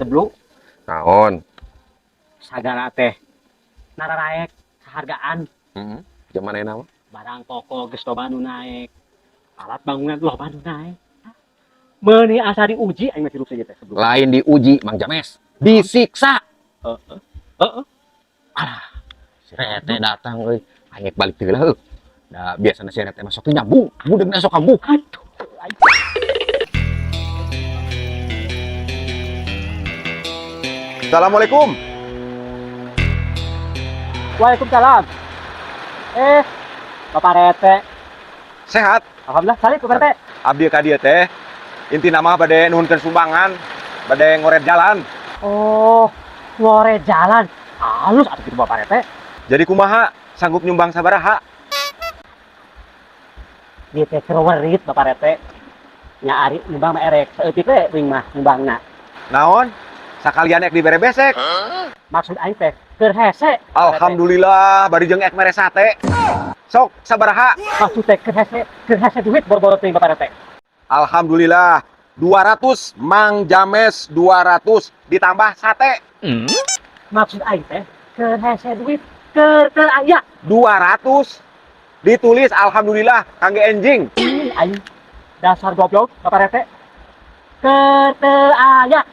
Sebelum Naon? Sagala teh nararaek kehargaan. Heeh. Zaman ayeuna mah. Barang pokok geus loba nu naek, alat bangunan loba nu naek. Meuni asa diuji aing mah hirup teh sebelum. Lain diuji, Mang James. Disiksa. Heeh. Heeh. Alah, si Rete datang euy. Aing balik teh lah heuh. Da biasana si Rete mah sok teu nyambung, budegna sok kambuh. Aduh, aing. Assalamualaikum. Waalaikumsalam. Eh, Bapak Rete. Sehat? Alhamdulillah, salik Bapak Rete. Abdi ka dieu teh. Intina mah bade nuhunkeun sumbangan, bade ngoret jalan. Oh, ngoret jalan. Halus atuh gitu, Bapak Rete. Jadi kumaha? Sanggup nyumbang sabaraha? Dieu teh keur werit, Bapak Rete. Nya ari nyumbang mah erek saeutik we uing mah nyumbangna. Naon? Sakalian ek dibere besek. Maksud aing teh keur hese. Alhamdulillah, bari jeung ek mere sate. Sok, sabaraha? Maksud teh keur hese duit boro-boro teuing, Bapak Rete. Alhamdulillah, 200 Mang James, 200 ditambah sate. Maksud aing teh keur hese duit keur teu aya. 200 ditulis, alhamdulillah kangge enjing. Ih, aing dasar goblok, Bapak Rete. Keur teu aya.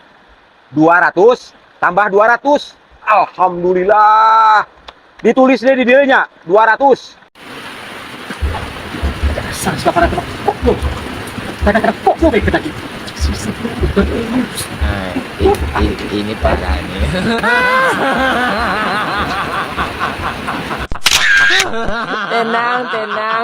200 tambah 200. Alhamdulillah. Ditulis deh di dieu nya 200. Dasar si Bapak Rete mah goblok. Kadang-kadang goblok kayak tadi. Nah, ini parah nih. Tenang, tenang.